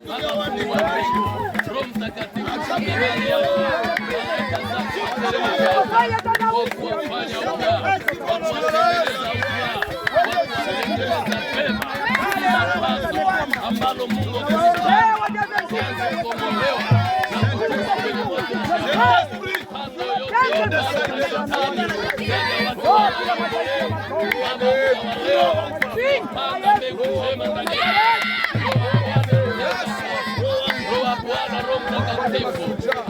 Baba Mungu wa mbingu, Roho Mtakatifu, mbele yako, malaika zako wateremke kwa kuwafanya upya, kwa kuwatengeneza upya, kwa kuwatengeneza vema. Kila wazo ambalo Mungu amelipanga lianze kubomolewa na kutupwa kwenye moto wa jehanamu. Mipango yote ya ubaya na shetani ndani ya watu wako Baba, wa leo, panda mbegu njema ndani yao. Roho wa Bwana, Roho Mtakatifu,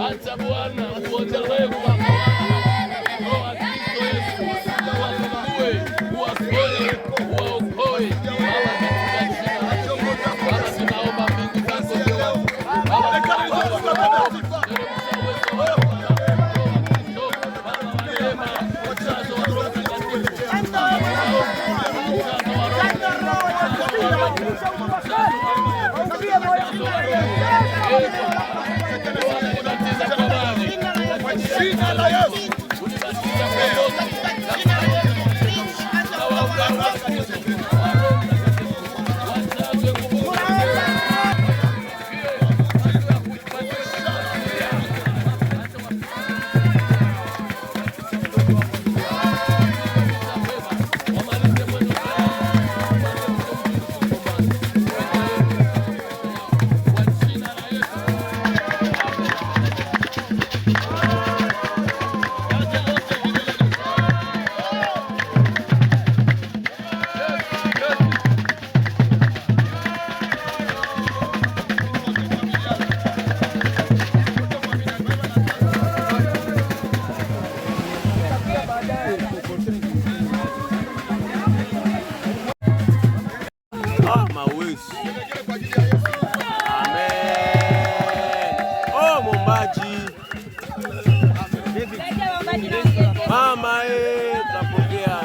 acha Bwana uendelee kuwatawala. Roho wa Kristo Yesu, uwafungue, uwaponye, uwaokoe Baba, katika jina la Yesu. Baba, tunaomba mbingu zako ziwe wazi. Baba, tunaomba teremsha uwezo wako Baba, Roho wa Kristo, Baba wa neema, ujazo wa Roho Mtakatifu, ujazo wa Roho, ujazo wa Roho, ujazo wa Roho. Ee Bwana, unibatiza kwa maji katika jina la Yesu, unibatiza kwa moto na kwa Roho Mtakatifu. Nawaomba ubatizo wa Roho Mtakatifu, wajazwe nguvu zako, wasikie kufuatilia. Acha wamalize mwendo sawa, kwa jina la Yesu. Acha yote vigelegele. Yes, yes. Ah, mawesi. Amen. Oh, Mombaji. Mama eh, tunapokea.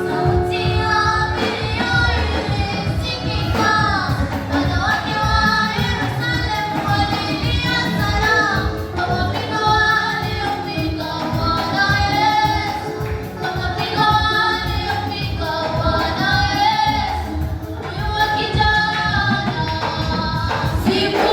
Sauti ya milio ilisikika, wanawake wa Yerusalemu walilia sana kwa mapigo aliyompiga Bwana Yesu, kwa mapigo aliyompiga Bwana Yesu, huyu wa kijana. Siku